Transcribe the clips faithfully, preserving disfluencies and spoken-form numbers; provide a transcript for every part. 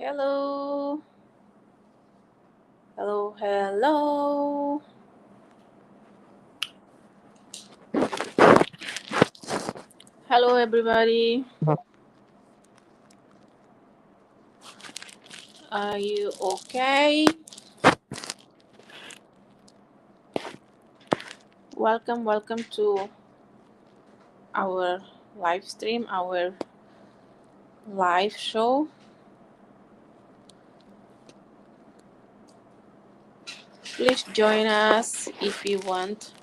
Hello. Hello, hello. Hello, everybody. Are you okay? Welcome, welcome to our live stream, our live show. Please join us if you want.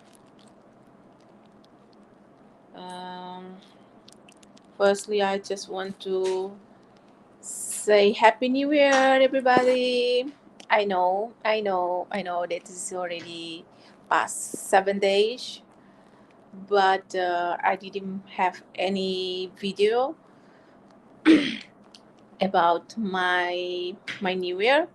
Um, firstly, I just want to say Happy New Year, everybody. I know, I know, I know that it's already past seven days, but, uh, I didn't have any video about my, my New Year.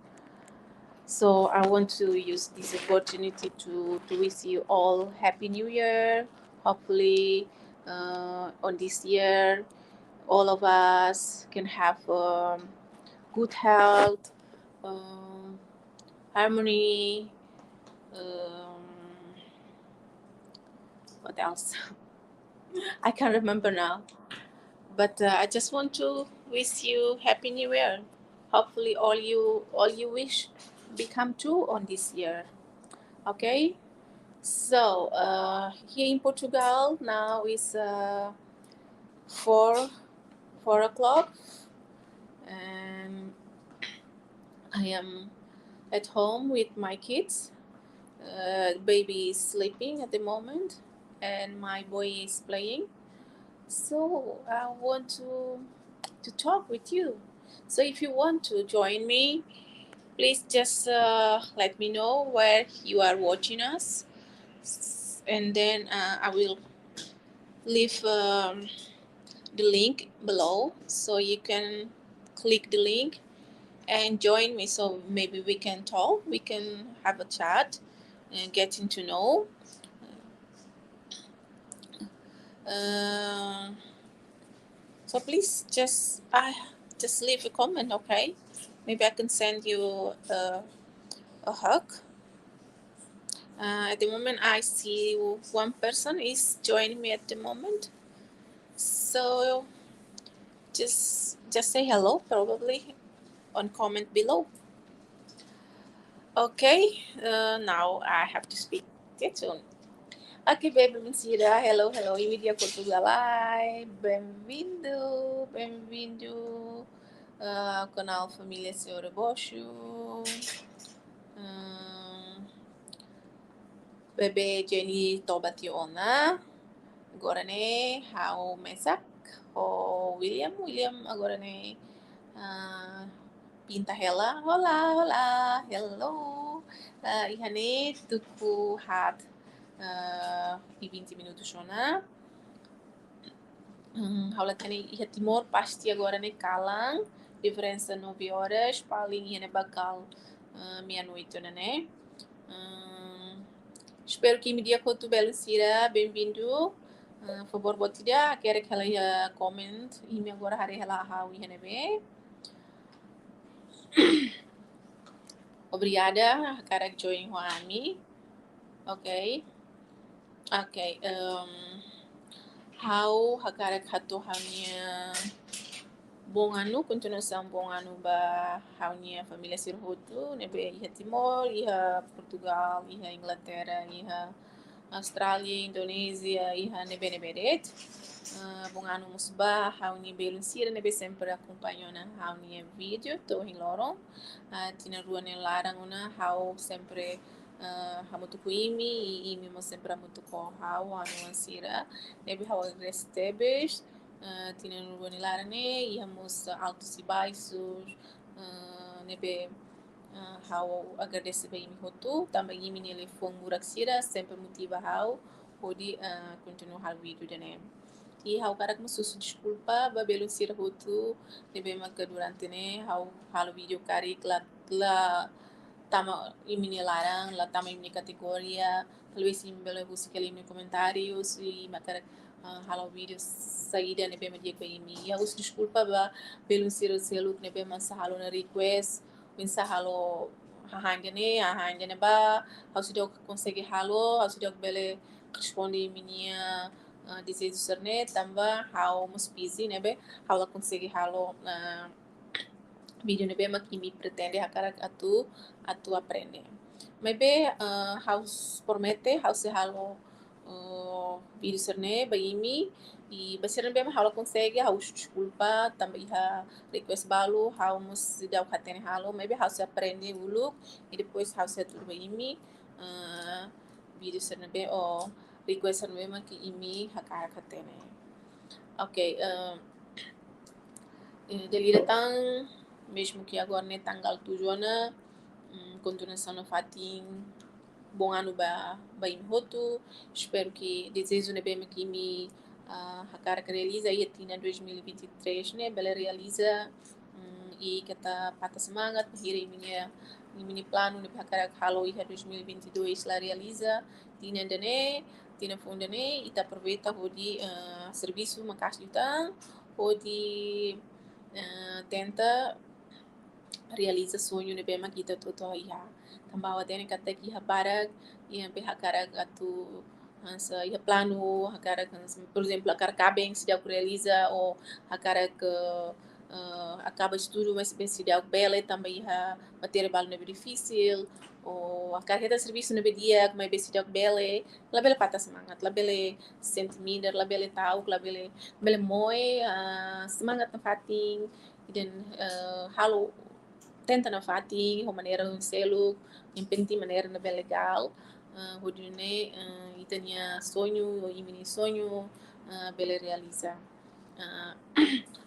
So I want to use this opportunity to, to wish you all Happy New Year. Hopefully, uh, on this year, all of us can have, um, good health, um, harmony, um, what else? I can't remember now. But, uh, I just want to wish you Happy New Year. Hopefully all you, all you wish become true on this year. Okay? So, uh, here in Portugal now is, uh, four, four o'clock, and I am at home with my kids. Uh, baby is sleeping at the moment, and my boy is playing. So I want to, to talk with you. So if you want to join me, please just, uh, let me know where you are watching us, and then, uh, I will leave, um, the link below, so you can click the link and join me. So maybe we can talk, we can have a chat and getting to know. Uh, so please just, uh, just leave a comment, okay? Maybe I can send you, uh, a hug. Uh, at the moment, I see one person is joining me at the moment. So just, just say hello, probably on comment below. Okay, uh, now I have to speak. Stay tuned. Ok, belun sira, hello, hello. Imi di'ak hotu ka lae? Bem-vindo, bem-vindo, uh, kanál Família Senhor Rebocho. Um, bebé Jenny toba tiha ona. Agora ne'e ha'u mesak ho William, William agora ne'e, ah, pinta hela. Olá, olá, hello. Ah, iha ne'e tuku haat, ah, e vinte minutos ona. Hmm, ha'u la hatene iha Timor pasti agora ne'e kalan, diferensa nove horas, paling iha ne'e ba kala, ah, meia-noite ona ne'e. Hmm, espero que imi di'ak hotu belun sira, bem-vindo. Ah, favór boot ida, hakerek hela iha comment, imi agora haree hela ha'u iha ne'ebé. Obrigada, hakarak join ho ami. Ok. Ok, em, ha'u hakarak hato'o ha'u-nia bom ano, kontinuasaun bom ano ba ha'u-nia família sira hotu, ne'ebé iha Timor, iha Portugal, iha Inglaterra, iha Austrália, Indonézia, iha ne'ebé-ne'ebé de'it. Ah, bom ano mós ba ha'u-nia belun sira ne'ebé sempre akompaña ona ha'u-nia vídeo to'o ohin loron. Ah, tinan rua nia laran ona ha'u sempre, ah, hamutuk ho imi, i imi mós sempre hamutuk ho ha'u, ha'u-nia oan sira. Ne'ebé ha'u agradese tebes. Ah, tinan rua nia laran ne'e iha mós altos e baixos. Ah, ne'ebé, ah, ha'u agradese ba imi hotu, tanba imi-nia liafuan murak sira sempre motiva ha'u hodi, ah, kontinua halo vídeo ida-ne'e. I ha'u hakarak mós husu deskulpa ba belun sira hotu, ne'ebé maka durante ne'e ha'u halo vídeo karik la, la tama imi-nia laran, la tama imi-nia kategoria, talvés imi bele husik hela imi-nia komentáriu, se imi hakarak, ah, halo vídeo saida ne'ebé mak di'ak ba imi. Ha'u husu deskulpa ba belun sira seluk ne'ebé mak hanesan halo ona request, oinsá halo hahán ida-ne'e, hahán ida-ne'ebá, ha'u seidauk konsege halo, ha'u seidauk bele responde imi-nia, ah, dezeju sira-ne'e, tanba ha'u mós busy ne'ebé ha'u la konsege halo, ah, vídeo ne'ebé mak imi pretende hakarak atu, atu aprende. Maibé, ah, ha'u s-, promete, ha'u sei halo, ah, vídeo sira-ne'e ba imi, i ba sira ne'ebé mak ha'u la konsege, ha'u husu deskulpa, tanba iha request balu, ha'u mós seidauk hatene halo, maibé ha'u sei aprende uluk, i depois ha'u sei hatudu ba imi, ah, vídeo sira ne'ebé, ou request sira ne'ebé mak imi hakarak hatene. Oke, eh, eh, dala ida tan, mezmu ke agora ne'e tanggal tujuh ona, mm, kontinuasaun nafatin, bom ano ba, ba imi hotu. Espero ke dezeju ne'ebé mak imi, ah, hakarak realiza iha tinan dois mil e vinte e três ne'e, bele realiza. Mm, i keta patah semangat, bainhira imi-nia, imi-nia planu ne'ebé hakarak halo iha dois mil e vinte e dois la realiza, tinan ida-ne'e, tinan foun ida-ne'e, ita aproveita hodi, eh, servisu maka'as liután, hodi, eh, tenta realiza sonhu ne'ebé mak ita hotu-hotu iha. Tanba ha'u hatene katak iha barak, iha ne'ebé hakarak atu hanesan iha planu, hakarak hanesan, por ezemplu, hakarak kaben seidauk realiza, ou hakarak, eh, akaba estudu, maibé seidauk bele, tanba iha matéria balu ne'ebé difisil, ou hakarak hetan servisu ne'ebé di'ak, maibé seidauk bele, labele patah semangat, labele sente minder, labele ta'uk, labele, bele moe, ah, semangat nafatin, i dehan, eh, halo, tenta nafatin, ho maneira seluk, yang penting maneira ne'ebé legál, eh, hodi nune'e, eh, ita-nia sonhu, ou imi-nia sonhu, eh, bele realiza. Eh,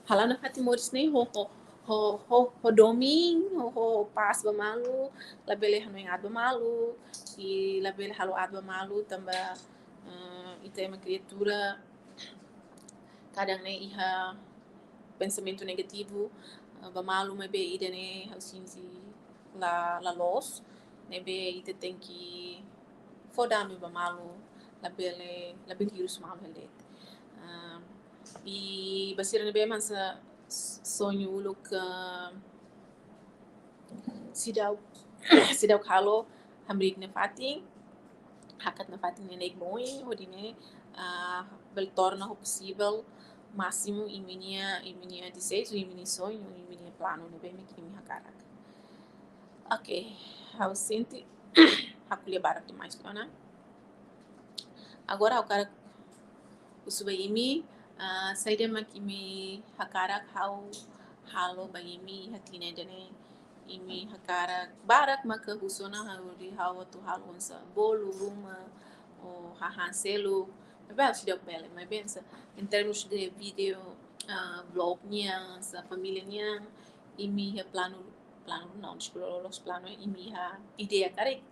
hala'o nafatin moris ne'e ho, ho, ho, ho, ho domin, ho, ho pás ba malu, labele hanoin aat ba malu, i labele halo aat ba malu, tanba, eh, ita ema kriatura, kadang ne'e iha pensamentu negativu, eh, ba malu, maibé ida-ne'e ha'u sente la, la loos, ne'ebé ita tenke fó dame ba malu, labele, labele hirus malu hela de'it. Ah, i ba sira ne'ebé mak hanesan sonhu uluk, ah, seidauk, seidauk halo, hamriik nafatin, hakat nafatin neineik moe, hodi nune'e, ah, bele torna ho posivel másimu imi-nia, imi-nia dezeju, imi-nia sonhu, imi-nia planu ne'ebé mak imi hakarak. Oke, ha'u sente ha'u ko'alia barak demais ona. Agora ha'u hakarak husu ba imi, ah, saida mak imi hakarak ha'u halo ba imi iha tinan ida-ne'e. Imi hakarak barak maka husu ona ha'u, hodi ha'u atu halo hanesan bolu, ruma, ou hahán seluk. Maibé ha'u seidauk bele, maibé hanesan, em termos de vídeo, ah, vlog nian, hanesan família nian, imi iha planu, planu não, deskulpa, loloos planu, imi iha ideia karik.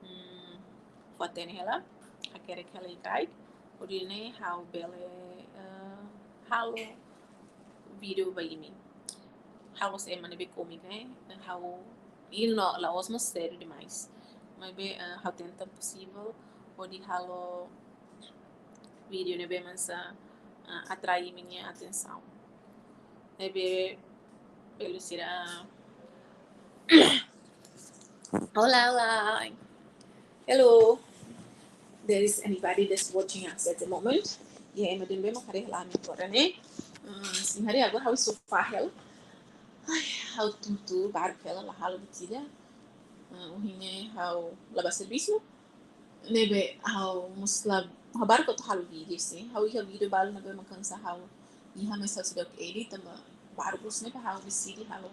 Hmm, fó-hatene hela, hakerek hela iha-ne'e, hodi nune'e ha'u bele, eh, halo vídeo ba imi. Ha'u la'ós ema ne'ebé kómiku, eh, ha'u, i no, la'ós mós sériu demais. Maibé, eh, ha'u tenta posivel hodi halo vídeo ne'ebé mak hanesan, ah, atrai imi-nia atensaun. Ne'ebé, belun sira. Olá, olá. Hello. There is anybody that's watching us at the moment? Ya, ema ida ne'ebé mak haree hela ami agora ne'e. Ah, sin, haree agora ha'u iha sofá hela. Ai, ha'u tutu, baruk hela, la halo buat ida. Ah, ohin ne'e ha'u la bá servisu. Ne'ebé ha'u mós la, ha'u baruk atu halo vídeo sin. Ha'u iha vídeo balu ne'ebé mak hanesan ha'u iha, maibé ha'u seidauk edit tanba baruk loos, ne'ebé ha'u deside halo,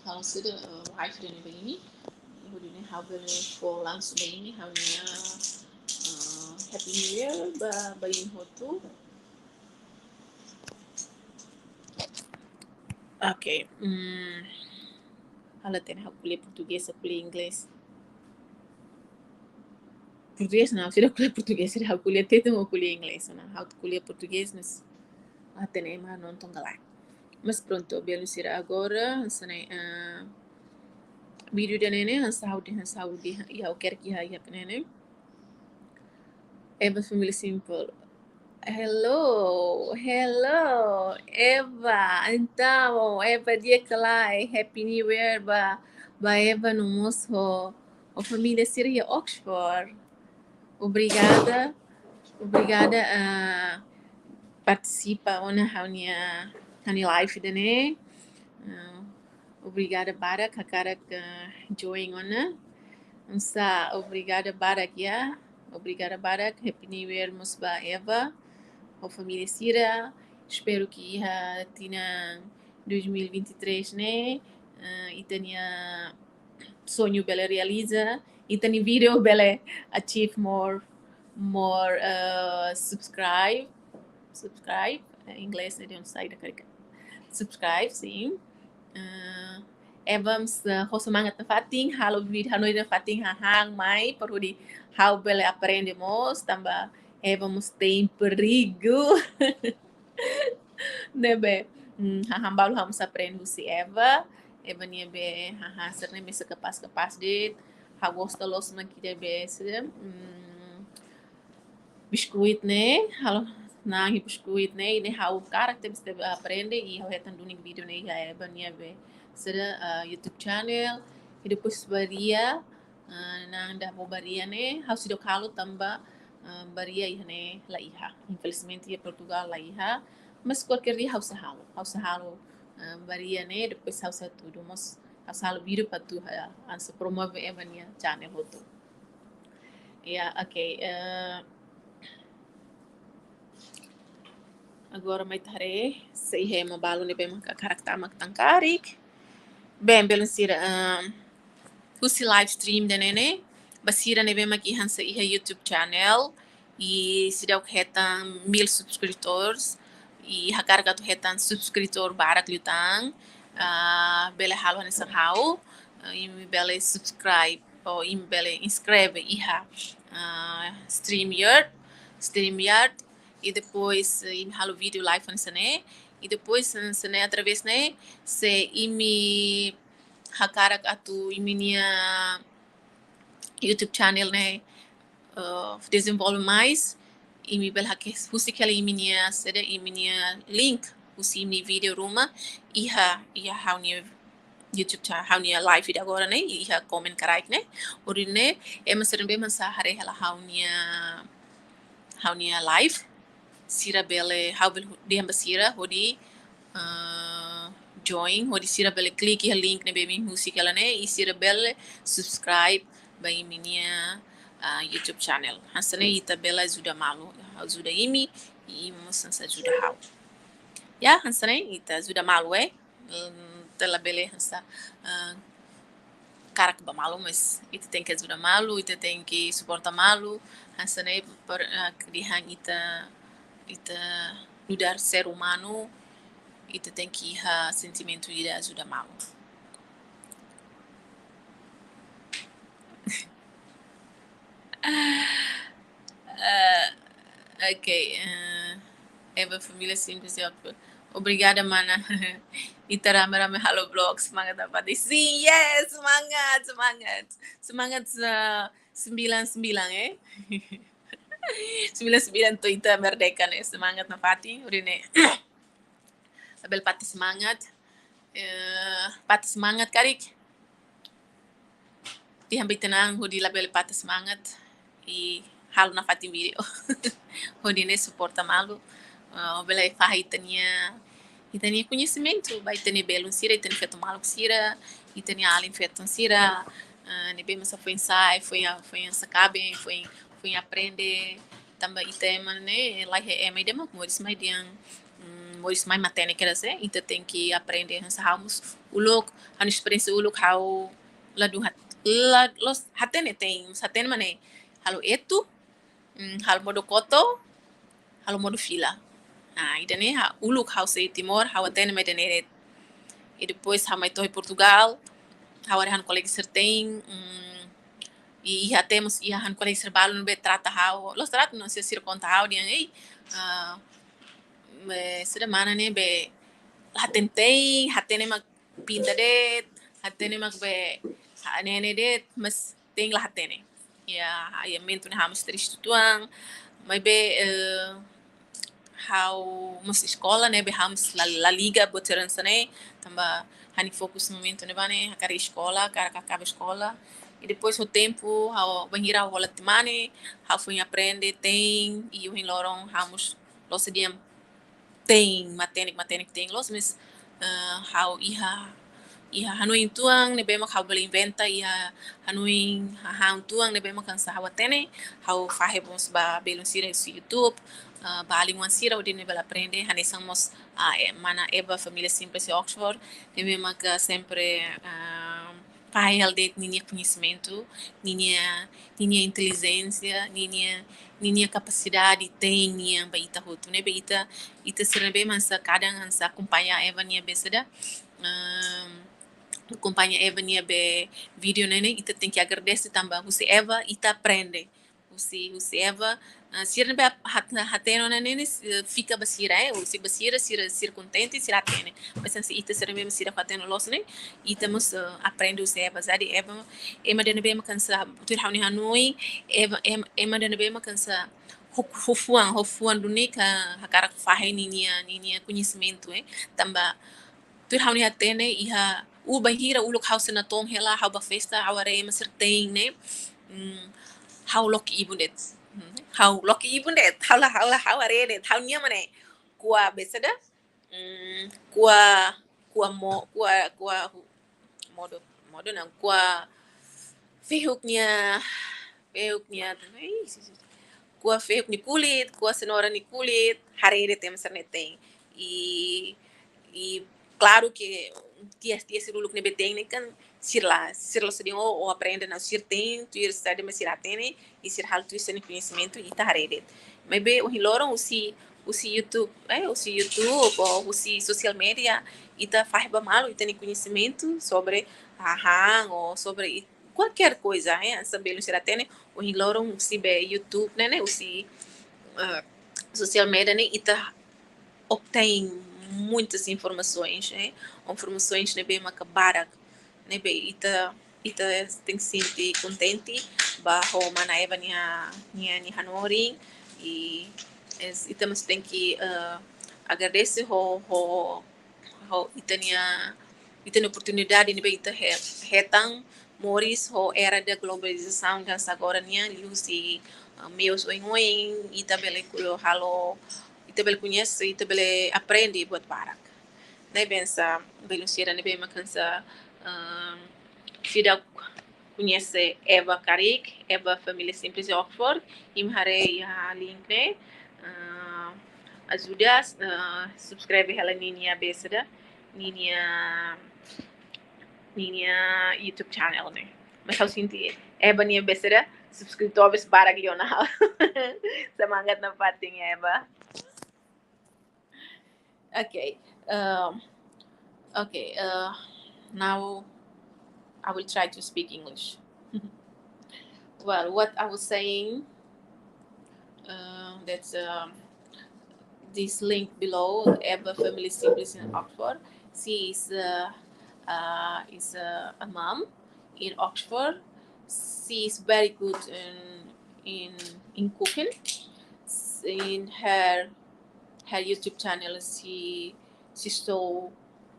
halo saida, eh, live ida-ne'e ba imi. Hodi nune'e ha'u bele fó langsung ba imi ha'u-nia, eh, Happy New Year ba, ba imi hotu. Oke, hmm. Ha'u la hatene ha'u ko'alia portugés, ha'u ko'alia inglés. Portugés não, seidauk ko'alia portugés, seidauk ko'alia tetun, ha'u ko'alia inglés, não. Ha'u ko'alia portugés, mas la hatene ema nonton ka lae. Mas prontu, belun sira, agora, hanesan ne'e, ah, vídeo ida-ne'e ne'e, hanesan ha'u dehan, hanesan ha'u dehan, i ha'u hakerek iha, iha ne'e ne'e. Ema família simples. Hello, hello, Eva. Entaun, Eva di'ak ka lae, Happy New Year ba, ba Eva no mós ho, ho família sira iha Oxford. Obrigada, obrigada, ah, partisipa ona ha'u-nia, ha'u-nia live ida-ne'e. Ah, obrigada barak hakarak, ah, join ona. Hanesan, obrigada barak ya. Obrigada barak. Happy New Year mós ba Eva ho família sira. Espera katak iha tinan dois mil e vinte e três ne'e, ah, ita-nia sonhu bele realiza, ita-nia vídeo bele achieve more, more, ah, subscribe, subscribe, eh, inglés ne'e dehan saida karik. Subscribe, sin. Ah, Eva mós, ah, ho semangat nafatin, halo vídeo hanoin nafatin hahán mai, para hodi ha'u bele aprende mós, tanba Eva mós te'in perigu. Ne'ebé, mm, hahán balu ha'u mós aprende husi Eva. Eva nia be hahán sira-ne'e mesak kapás-kapás de'it. Ha'u gosta loos mak ida be sira, mm, biskuit ne'e, halo na'an iha biskuit ne'e, ne'e ha'u hakarak tebes tebes aprende, i ha'u hetan duni vídeo ne'e iha Eva nia be sira, ah, YouTube channel, i depois baria, ah, na'an ida ba baria ne'e, ha'u seidauk halo tanba, ah, baria iha ne'e la iha. Infelizmente iha Portugal la iha, mas kualkér dia ha'u sei halo, ha'u sei halo, ah, baria ne'e, depois ha'u sei hatudu mós, ha'u sei halo vídeo para atu, ah, hanesan promove Eva nia channel hotu. Ya, oke, eh, agora mai ita haree se iha ema balu ne'ebé mak hakarak tama ka tan karik. Bem, belun sira, ehm, husi live stream ida-ne'e ne'e, ba sira ne'ebé mak iha hanesan iha YouTube channel, i seidauk hetan mil subscritores, i hakarak atu hetan subscritor barak liután, ah, bele halo hanesan ha'u, ah, imi bele subscribe, ou imi bele inskreve iha, ah, StreamYard, StreamYard, i depois, eh, imi halo vídeo live hanesan ne'e, i depois, eh, hanesan ne'e através ne'e, se imi hakarak atu imi-nia YouTube channel ne'e, eh, dezenvolve mais, imi bele hake'e husik hela imi-nia, saida, imi-nia link husi imi-nia vídeo ruma iha, iha ha'u-nia YouTube cha-, ha'u-nia live ida agora ne'e, iha comment kraik ne'e. Hodi nune'e, ema sira ne'ebé mak sei haree hela ha'u-nia, ha'u-nia live, sira bele, ha'u bele hu-, dehan ba sira hodi, ah, join, hodi sira bele klik iha link ne'ebé imi husik hela ne'e, i sira bele subscribe ba imi-nia, ah, YouTube channel. Hanesan ne'e ita bele ajuda malu, ajuda imi, i imi mós hanesan ajuda ha'u. Ya, hanesan ne'e ita ajuda malu, eh. Em, ita labele hanesan, ah, hakarak ba malu, mas ita tenke ajuda malu, ita tenke suporta malu, hanesan ne'e per-, ah, dehan ita, ita nu'udar ser umanu, ita tenke iha sentimentu ida ajuda malu. Ah, ok, eh, Eva família simples e óbvio. Obrigada, mana. Ita rame-rame halo vlog, semangat nafatin. Sin, yes, semangat, semangat. Semangat, ah, sembilan sembilan, eh. Sembilan sembilan to'o ita merdeka ne'e, semangat nafatin, hodi nune'e labele patah semangat. Eh, patah semangat karik. Tiha ba ita-nia an hodi labele patah semangat. I halo nafatin vídeo. Hodi nune'e suporta malu. Eh, bele fahe ita-nia, ita-nia koñesimentu ba ita-nia belun sira, ita-nia feto maluk sira, ita-nia alin feton sira. Eh, ne'ebé mak sei foin sai, foin a-, foin hanesan kaben, foin, foin aprende. Tanba ita ema ne'e, laiha ema ida mak moris mai dehan, mm, moris mai matenek kedas, eh, ita tenke aprende hanesan ha'u mós uluk, ha'u-nia esperiénsia uluk ha'u ladún hat-, la, loos hatene te'in, mas hatene mak ne'e halo etu, mm, halo modo koto, halo modo fila. Ah, ida-ne'e ha'u uluk ha'u sei Timor, ha'u hatene mak ida-ne'e de'it. I depois ha'u mai to'o iha Portugal, ha'u haree ha'u-nia kolega sira te'in, mm, i, i hatene mós iha ha'u-nia kolega sira balu ne'ebé trata ha'u. Loos trata no sira, sira konta ha'u dehan, ei, ah, be, sira mana ne'ebé la hatene te'in, hatene mak pinta de'it, hatene mak be, ah, ne'e ne'e de'it, mas te'in la hatene. Ya, ya momentu ne'e ha'u mós triste uitoan, maibé, eh, ha'u mós eskola ne'ebé ha'u mós la, la liga buat sira hanesan ne'e, tanba ha'u-nia fokus momentu ne'ebá ne'e hakarak eskola, hakarak akaba eskola. I depois ho tempu ha'u bainhira ha'u hola tiha mane, ha'u foin aprende te'in, i ohin loron ha'u mós loos de'it te'in, matenek, matenek te'in loos, mas, eh, ha'u iha, iha hanoin uitoan ne'ebé mak ha'u bele inventa, iha hanoin hahán uitoan ne'ebé mak hanesan ha'u hatene, ha'u fahe mós ba belun sira husi YouTube, eh, ba alin-oan sira hodi nune'e bele aprende, hanesan mós, ah, eh, mana Eva Família Simples de Oxford, ne'ebé maka sempre, ah, fahe hela de'it ninia koñesimentu, ninia, ninia intelijénsia, ninia, ninia kapasidade te'in nian ba ita hotu, ne'ebé ita, ita sira ne'ebé mak hanesan kadang hanesan akompaña Eva nia besada, ehm, akompaña Eva nia be vídeo ne'e ne'e, ita tenke agradese tanba husi Eva ita aprende. Husi, husi Eva, ah, sira ne'ebé hat-, hatene ona ne'e ne'e, eh, fika ba sira, eh, husi ba sira, sira, sira kontente, sira hatene. Mas hanesan ita sira ne'ebé sira hatene loos ne'e, ita mós, eh, aprende husi Eva. Jadi Eva, ema ida ne'ebé mak hanesan, tuir ha'u-nia hanoin, Eva, em-, ema ida ne'ebé mak hanesan, ho, ho fuan, ho fuan duni ka hakarak fahe ninia, ninia koñesimentu, eh. Tanba, tuir ha'u-nia hatene, iha, u bainhira uluk ha'u sei natoon hela, ha'u ba festa, ha'u haree ema sira te'in ne'e. Hmm, ha'u loke ibun de'it. Hmm, ha'u loke ibun de'it. Ha'u la, ha'u la, ha'u haree de'it. Ha'u-nia mane. Ko'a besada. Hmm, ko'a, ko'a mo-, ko'a, ko'a hu-, modo, modo ona, ko'a fehuk nia, fehuk nia, ih, si, si. Ko'a fehuk nia kulit, ko'a senoura nia kulit, haree de'it ema sira-ne'e te'in. I, i klaru ke tias-tias sira uluk ne'ebé te'in ne'e kan sira la, sira la sodi o, o aprende ona, sira te'in, tuir saida mak sira hatene, i sira halo tuir sira-nia koñesimentu, ita haree de'it. Maibé ohin loron husi, husi YouTube, eh, husi YouTube, ou husi social media, ita fahe ba malu ita-nia koñesimentu sobre hahán, ou sobre i-, kualkér koiza, eh, hanesan belun sira hatene, ohin loron husi be YouTube ne'e ne'e, husi, eh, social media ne'e, ita obtein muitas informasoens, eh, informasoens ne'ebé maka barak, ne'ebé ita, ita tenke sente kontente ba ho mana Eva nia, nia, nia hanorin, i es-, ita mós tenke, eh, agradese ho, ho, ho ita-nia, ita-nia oportunidade ne'ebé ita he-, hetan, moris ho era da globalizasaun hanesan agora nian, liuhusi, ah, meius oioin, ita bele ku-, halo, ita bele koñese, ita bele aprende buat barak. Ne'ebé hanesan belun sira ne'ebé mak hanesan, ah, seidauk koñese Eva karik, Eva Família Simples de Oxford, imi haree iha link ne'e, ah, ajuda, ah, subscribe hela ninia besada, ninia, ninia YouTube channel ne'e. Mas ha'u sente Eva nia besada subscribe atu barak liu ona. Semangat nafatin, Eva. Okay. Um, okay. Uh, now I will try to speak English. Well, what I was saying, uh, that, um, this link below, Eva Família Simples in Oxford. She is, uh, uh, is, uh, a mom in Oxford. She is very good in, in, in cooking. In her, her YouTube channel, she, she show,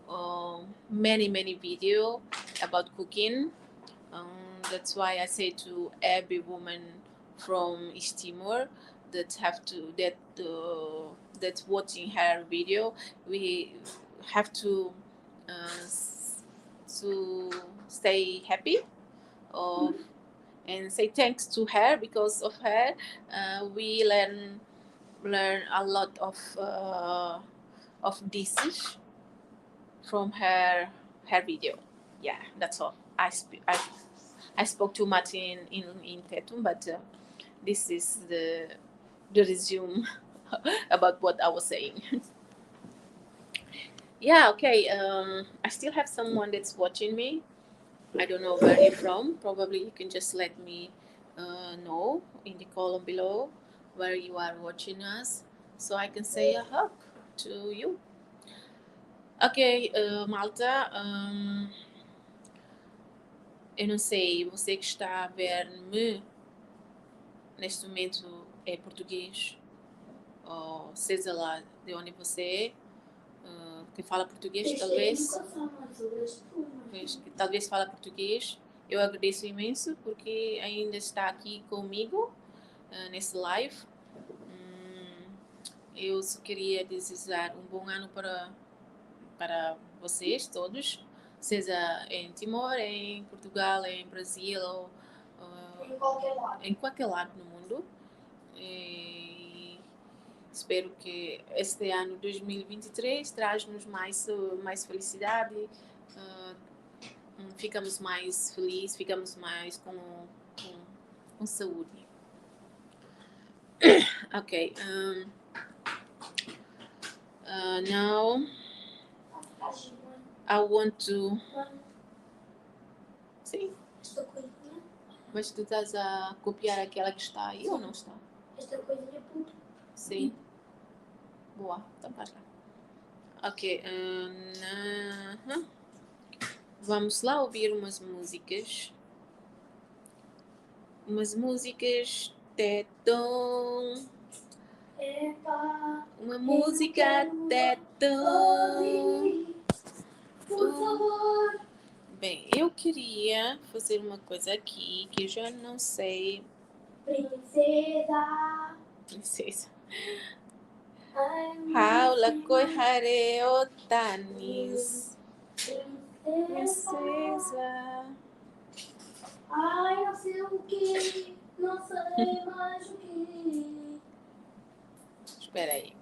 um, many, many video about cooking. Um, that's why I say to every woman from East Timor that have to, that, uh, that's watching her video, we have to, uh, s-, to stay happy, uh, and say thanks to her. Because of her, uh, we learn, learn a lot of, uh, of dishes from her, her video. Yeah, that's all. I sp-, I, I spoke too much in, in, in Tetun, but, uh, this is the, the resume about what I was saying. Yeah, okay. Um, I still have someone that's watching me. I don't know where you're from. Probably you can just let me, uh, know in the column below where you are watching us, so I can say a hug to you. Ok, eh, malta, hum, eu não sei, você que está a ver-me neste momento é português ou seja lá de onde você, ah, que fala português, talvez. Pois, que talvez fala português. Eu agradeço imenso porque ainda está aqui comigo, ah, nesse live. Hum, eu só queria desejar um bom ano para, para vocês todos, seja em Timor, em Portugal, em Brasil, ou, ah, em qualquer lado no mundo. E espero que este ano dois mil e vinte e três traz-nos mais, mais felicidade, ah, hum, ficamos mais felizes, ficamos mais com, com, com saúde. Ok, um, uh, now I want to. Sim. Esta coisinha. Mas tu estás a copiar aquela que está aí ou não está? Esta coisinha, puto. Sim. Boa, então faz lá. Ok, ahn, aham. Vamos lá ouvir umas músicas. Umas músicas Tetun. Epa, uma música Tetun. Por favor. Bem, eu queria fazer uma coisa aqui que eu já não sei. Princesa. Princesa. Ai, Paula, princesa. Koi hare o tanis. Princesa. Princesa. Ai, não sei o que, não sei mais o que. Espera aí.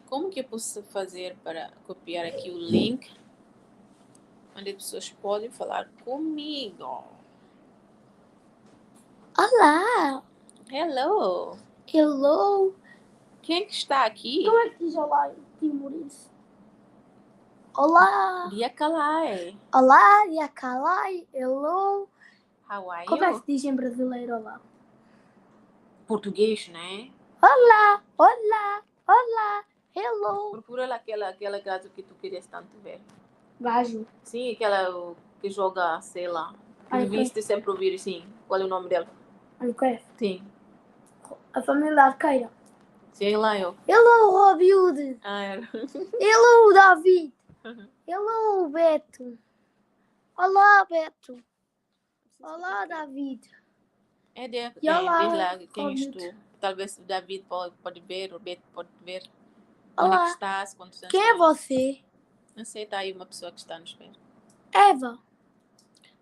Como que eu posso fazer para copiar aqui o link onde as pessoas podem falar comigo? Olá! Hello! Hello! Quem que está aqui? Como é que diz olá em timorês? Olá! Di'ak ka lae? Olá, di'ak ka lae? Hello! How are you? Como é que se diz em brasileiro olá? Português, né? Olá, olá, olá, hello. Procura lá aquela, aquela gajo que tu querias tanto ver. Gajo? Sim, aquela o, que joga, sei lá. Que Minecraft. Viste sempre ouvir, sim. Qual é o nome dela? Minecraft? Sim. A família Arqueira. Sei lá, eu. Hello, Robiúde. Ah, era. Hello, David. Hello, Beto. Olá, Beto. Olá, David. É de, e olá, diz lá quem és tu. Talvez o David pode, pode ver, o Beto pode ver. Olá. Onde é que estás, quantos anos tens? Quem é você? Não sei, tá aí uma pessoa que está nos vendo. Eva.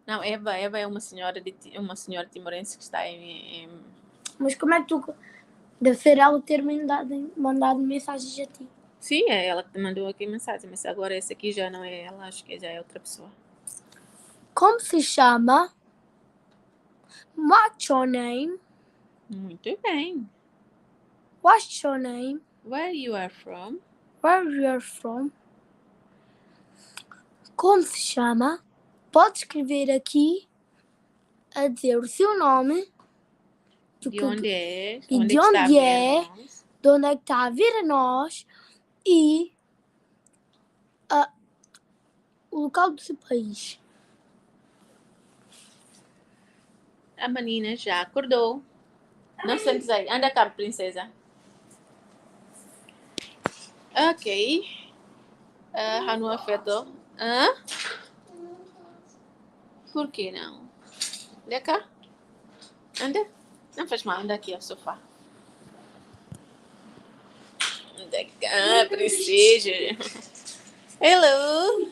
Não, Eva, Eva é uma senhora de Ti-, uma senhora timorense que está em, em... Mas como é que tu deve ser ela ter mandado, mandado mensagens a ti? Sim, é ela que te mandou aqui mensagem, mas agora esse aqui já não é ela, acho que já é outra pessoa. Como se chama? What's your name? Muito bem. What's your name? Where you are from? Where you are from? Como se chama? Pode escrever aqui a dizer o seu nome, de onde é, e de onde é, de onde é que está a ver nós e a, o local do seu país. A menina já acordou. Não sentes aí. Anda cá, princesa. Ok. Ah, Hanu afeto. Hã? Por que não? Anda cá. Anda. Não faz mal, anda aqui ao sofá. Anda cá, princesa. Hello.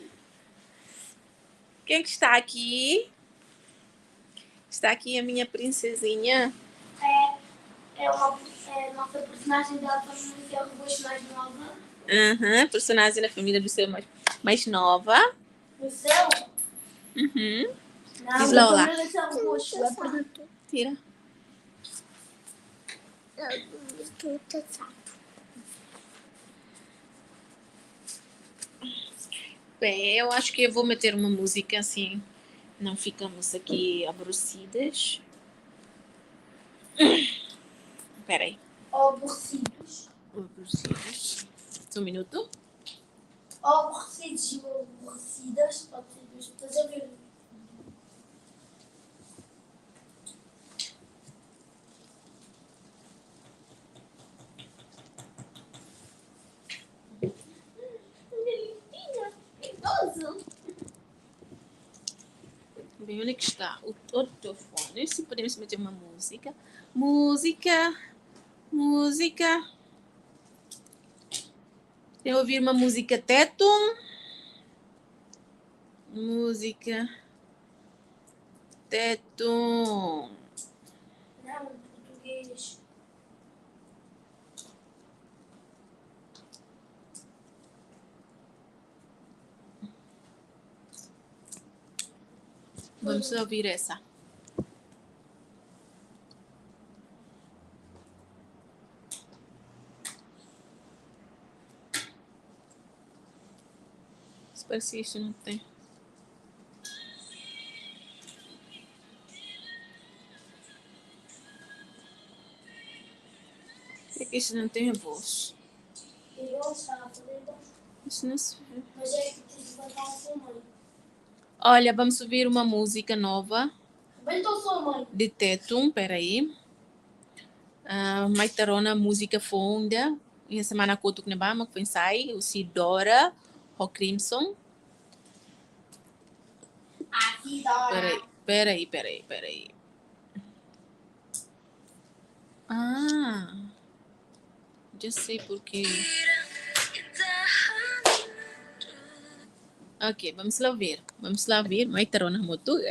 Quem que está aqui? Está aqui a minha princesinha. É, é uma, é a nossa personagem da família do céu mais nova. Aham, personagem da família do céu mais, mais nova. Do céu? Uhum. Não, diz lá olá. Família do céu roxo, é por... Tira. Bem, eu acho que eu vou meter uma música assim, não ficamos aqui aborrecidas. Pera aí. Aborrecidos. Aborrecidos. Só um minuto. Aborrecidos e aborrecidas, aborrecidos, estás a ver? Bem, onde é que está o, o telefone? Se podemos meter uma música. Música, música. Quero ouvir uma música Tetun. Música Tetun. Não, português. Vamos ouvir essa. Espera se isso não tem. Por que isso não tem voz? Isso não se vê. Olha, vamos ouvir uma música nova de Tetun, peraí. Ah, mai ita rona múzika foun ida. Iha semana kotuk ne'ebá mak foin sai, husi Dora ho Crimson. Peraí, peraí, peraí, peraí. Ah, já sei por quê. Ok, vamos lá ver. Vamos lá ver. Mai ita rona hamutuk.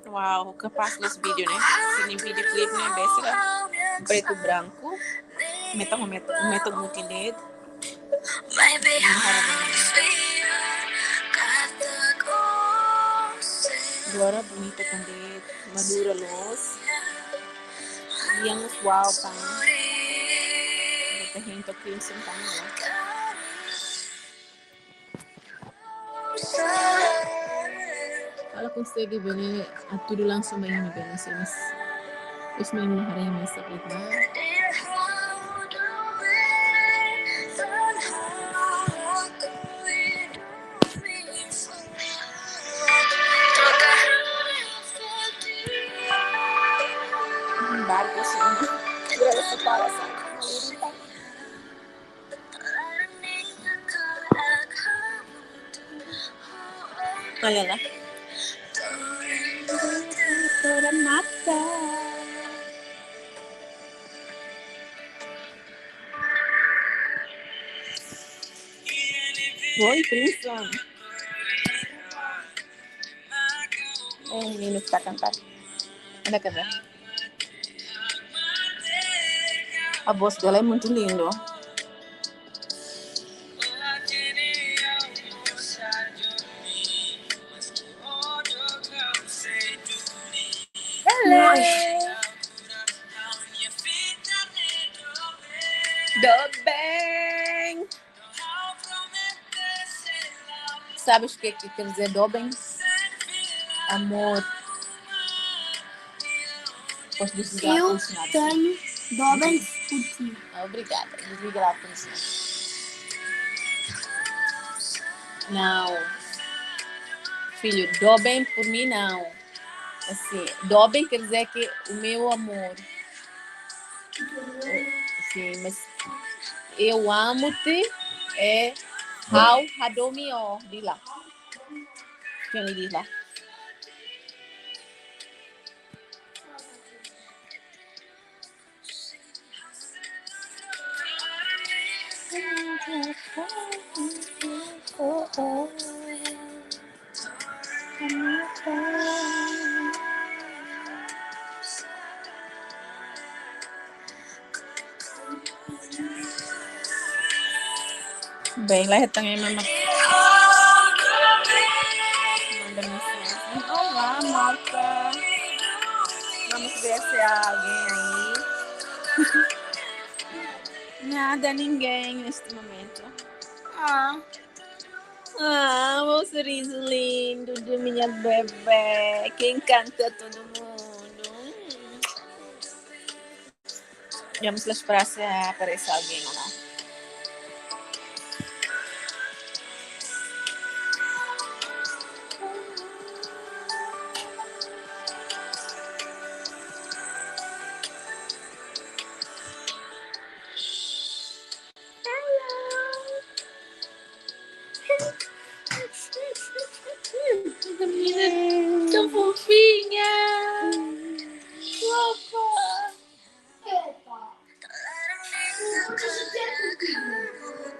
Wow, kapás loos vídeo ne'e. Sini vídeo klip ne'e besik pretu branku. Metan, metan, metan mutin de'it. Agora bonita também, madura loos. Yang wow tan. Ita hein to'o Crimson tan ya. Ela konsege bele atu langsung ba imi bele, mas os meninos harem mais sabe lá. Barco assim, grosso para essa. Olha lá. Doutora Mata. Oi, Priscila. Um menino que tá a cantar. Anda, quer ver? A voz dela é muito linda. Hello. Doben. Sabes o que que quer dizer doben? Amor. Pois desliga lá, eu tenho doben por ti. Ah, obrigada. Desliga lá, por favor. Não. Filho, doben por mim, não. Assim, doben quer dizer que o meu amor. Sim, mas eu amo-te é ha'u hadomi ó, diz lá. Quem diz lá? Bem, lá tem uma manda mensagem. Olá, malta. Vamos ver se há alguém aí. Nada, ninguém neste momento. Ah. Ah, meu sorriso lindo de minha bebé, que encanta todo mundo. Hum. Vamos lá esperar se aparece alguém ou não. Essa menina é tão fofinha. Opa.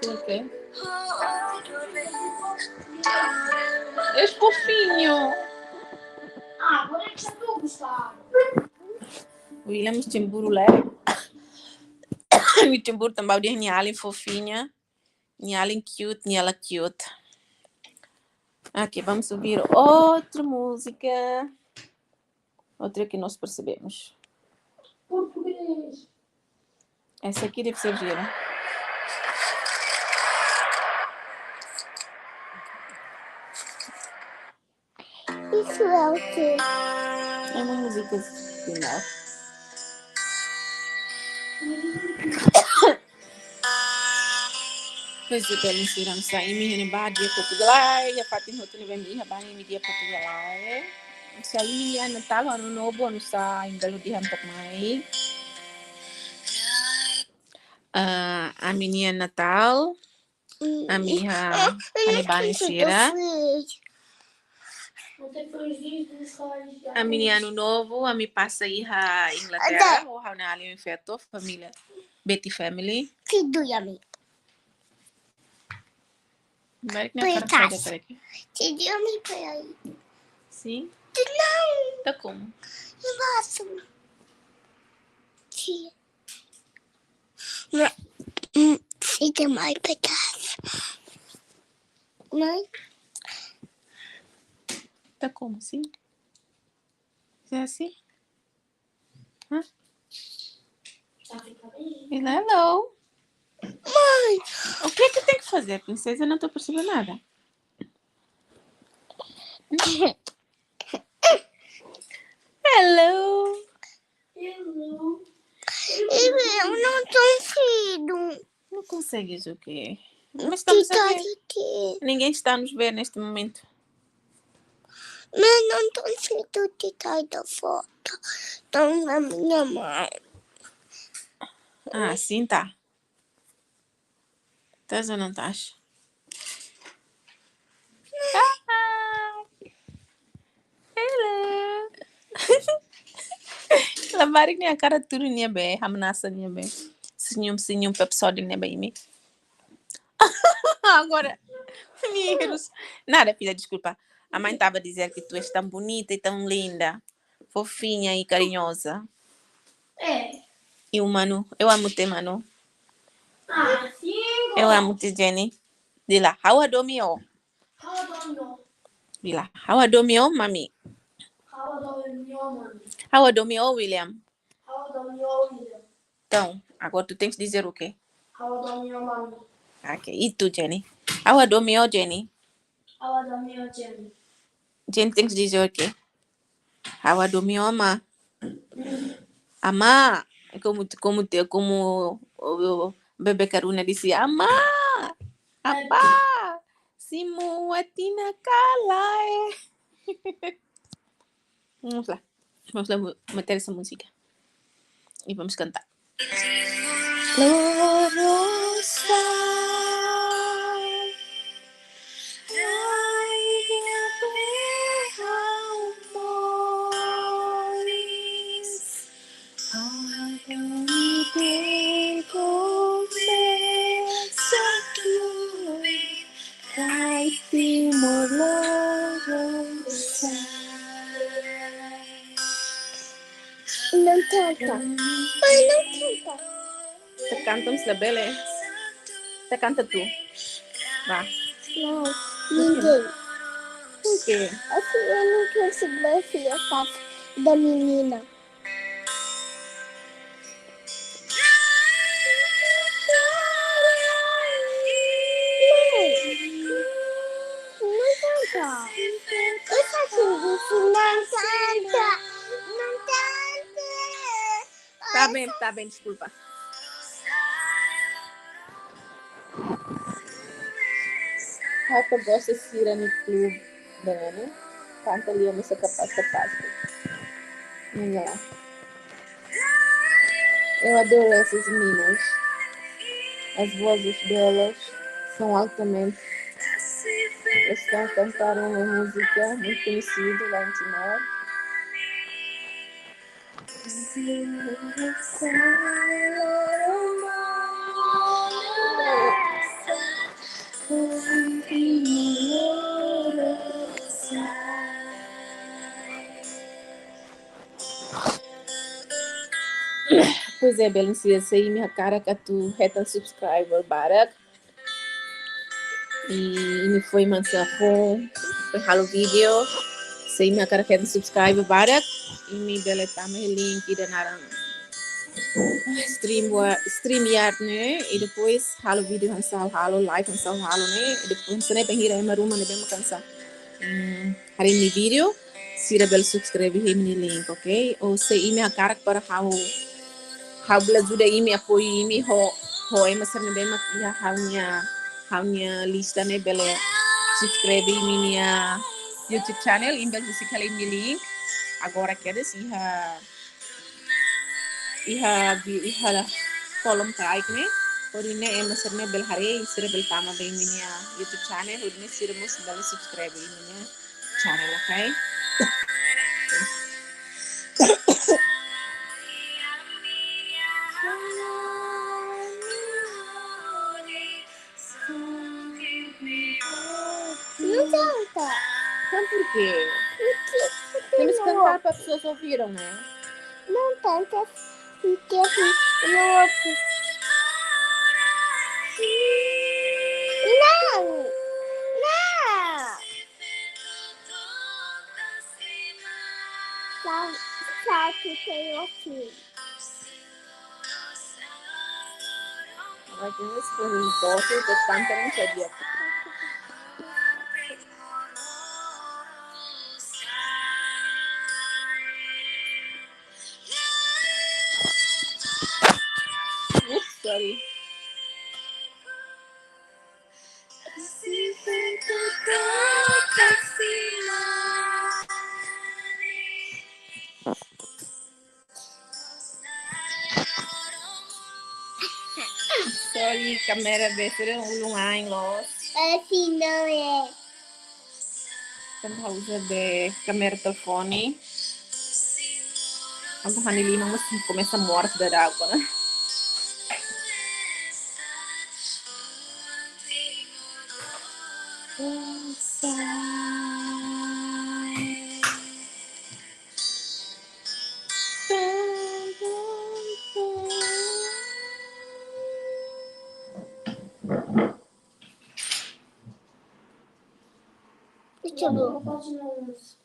Ok. És fofinho. Ah, agora é que já estou a gostar. William, Timburu, Lé. Timburu também, dia nia alin fofinha. Nia alin cute, nia la cute. Ok, vamos ouvir outra música. Outra que nós percebemos. Português. Essa aqui deve ser gira. Isso é o quê? É uma música final. Pois é, belun sira, imi iha ne'ebá, dia Portugal, ai, iha fatin hotu ne'ebé imi iha, ba imi dia Portugal, ai. Sai iha Natal, Ano Novo, oinsá, inga ladi'ak mak mai. Ah, ami-nia Natal, ami iha, ami-nia sira. Ami-nia Ano Novo, ami pasa iha Inglaterra, ho ha'u-nia alin feto, família, Betty family. Tidur ami. Baik, né? Para fazer, para quê? Tidur ami para aí. Sim? Não. Tá como? Embaixo. Sim. Não. Hum, fica mais pedaço. Mãe? Tá como assim? É assim? Hã? Tá, fica bem. Hello. Mãe! O que é que tem que fazer, princesa? Eu não tô percebendo nada. Hello. Hello. Eu não consigo. Não consegues o quê? Mas estamos a ver. Ninguém está a nos ver neste momento. Mas não consigo tirar da foto. Então, a minha mãe. Ah, sim, tá. Estás ou não estás? Ah! Hello! Labarik nia hakarak tuur nia bee, hamnasa nia bee. Senyum-senyum pepsoding nia bee imi. Agora, vírus. Nada, filha, desculpa. A mãe estava a dizer que tu és tão bonita e tão linda. Fofinha e carinhosa. É. E o Manu? Eu amo-te, Manu. Ah, sim. Eu amo-te, Jenny. Diz lá, ha'u hadomi ó. Ha'u hadomi ó. Diz lá, ha'u hadomi ó, mami. Ha'u hadomi ó, mami. Ha'u hadomi ó, William. Ha'u hadomi ó, William. Então, agora tu tens de dizer o quê? Ha'u hadomi ó, mami. Ok, e tu, Jenny? Ha'u hadomi ó, Jenny. Ha'u hadomi ó, Jenny. Jenny tem que dizer o quê? Ha'u hadomi ó, amá. Amá. É como, como, te- como o, o bebé Karuna disse, amá. Apá. Simu atina kala, eh. Vamos lá. Vamos lá mu- meter essa música. E vamos cantar. Lorosai, ai, amores, ai, amores, começa tu, ai, Timor, lorosai. Não canta. Ai, não canta. Ita kanta, mas labele. Ita kanta tu. Vá. Não, ninguém. Por quê? Assim eu não consigo ver a face da menina. Tá bem, tá bem, desculpa. Ha'u gosta sira-nia klube, ne'e? Kanta liu, mas é capaz, capaz. Vamos lá. Eu adoro essas meninas. As vozes delas são altamente. Elas estão a cantar uma música muito conhecida lá em Timor. Pois é, belun sira, se imi hakarak atu hetan subscriber barak, i imi foin mak hanesan foin halo vídeo. Se imi hakarak hetan subscriber barak, imi bele tama iha link ida naran Stream wa-, StreamYard ne'e, i depois halo vídeo hanesan ha'u halo, live hanesan ha'u halo ne'e, i depois hanesan ne'e bainhira ema ruma ne'ebé mak hanesan, hmm, haree ha'u-nia vídeo, sira bele subscribe iha ha'u-nia link, ok? Ou se imi hakarak para ha'u, ha'u bele ajuda imi, apoiu imi ho, ho ema sira ne'ebé mak iha ha'u-nia, ha'u-nia lista ne'e, bele subscribe imi-nia YouTube channel, imi bele husik hela imi-nia link. Agora kedas iha, iha bi-, iha kolom kraik ne'e, hodi nune'e ema sira ne'e bele haree, sira bele tama ba imi-nia YouTube channel, hodi nune'e sira mós bele subscribe imi-nia channel, ok? Não canta. Então por quê? Porque temos que cantar para as pessoas ouvirem, né? Não canta, porque não ouve. Não! Não! Só, só que tem aqui. Agora tem uns que eu gosto, eu tô cantando, não sabia. Oops, sorry. Sorry, kámera be sira ulun ain loos. Assim não é. Tanba uza be kámera telefone. Tanba ha'u-nia liman mós komesa moras daudaun agora. Acabou.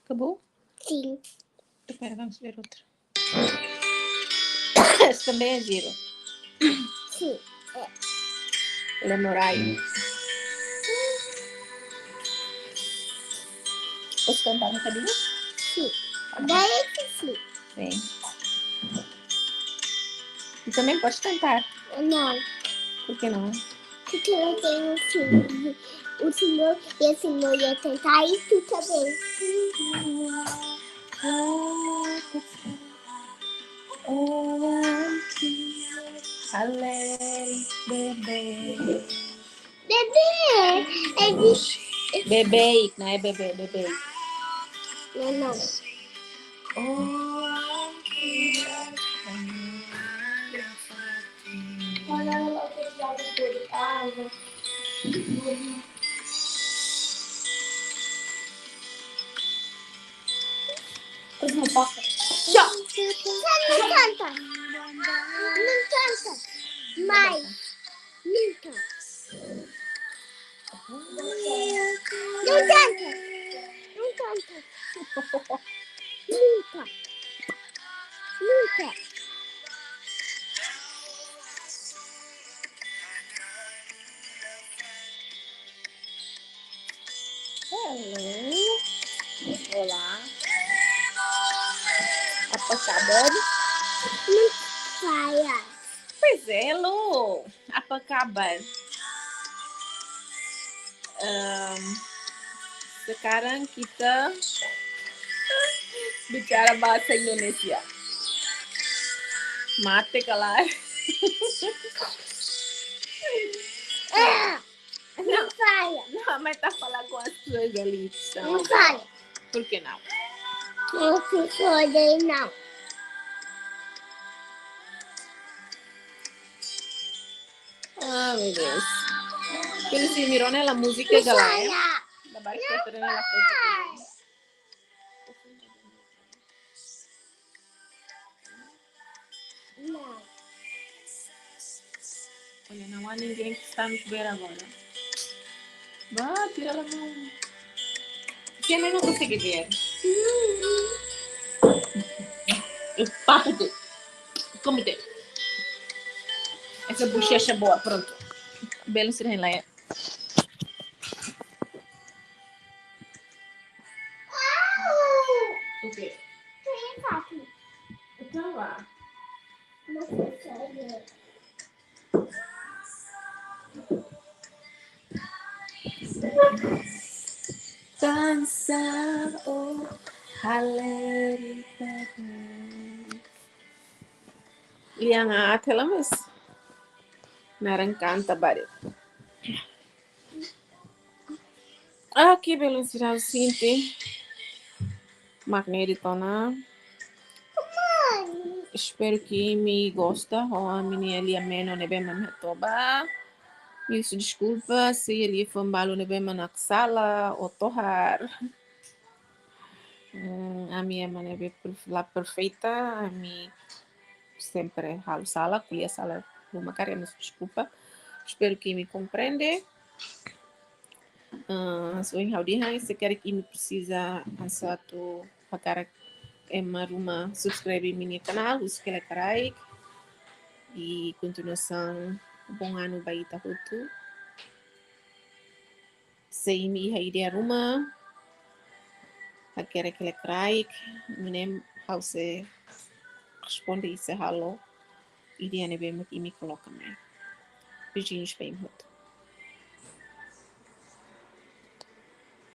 Acabou? Sim. Espera, vamos ver outra. Esse também é giro. Sim, é. Ele é morai. Posso cantar um bocadinho? Sim. Vai que sim. Sim. E também podes cantar. Não. Por que não? Porque não tem o senhor. O senhor e a senhora ia cantar e tu também. Bebé. É de... Bebé, não é bebé, bebé. Não, não. Não canta. Não canta. Mais. Nunca. Não canta. Não canta. Nunca. Nunca. Hello. Olá. Apa kabar? Não. Fire. Pois é, Lu. Apa kabar? Ehm, sekarang kita bicara bahasa Indonesia. Mate kalar. Não. Não fala. Não, mas tá a falar com as pessoas ali que estão. Não fala. Por que não? Não se pode, não. Ah, meu Deus. Aquele Cimirone, ela música é galera. Não fala. Da barqueta, né? Ela canta. Não. Olha, não há ninguém que está nos ver agora. Vá, tira a mão. Quem mais não consegue ver? Papo de. Como tem? Essa bochecha boa, pronto. Belo se lá. O quê? Tem aqui. Então vá. Não sei se é. Dansa, oh, haleri, lian a tela mes. Naran kanta bari. Ah, que belun sira sente. Mak ne'e de'it ona. Espero que imi gosta ho ami-nia lia-menon ne'ebé mak hato'o ba. Peço desculpa se lia foin balu ne'ebé mak sala ou tohar. Hmm, ami ema ne'ebé perf-, la perfeita, ami sempre halo sala, ko'alia sala ruma karik, peço desculpa. Espero que imi komprende. Ah, so in hau di hai, se karik imi presiza hanesan atu hakarak ema ruma subscribe imi-nia kanál, husu kele karaik. I kontinuasaun bom anu ba ita hotu. Se imi iha ideia ruma, hakerek kele karaik, imi ne'e ha'u sei responde i sei halo ideia ne'ebé mak imi koloka mai. Beijinhos ba imi hotu.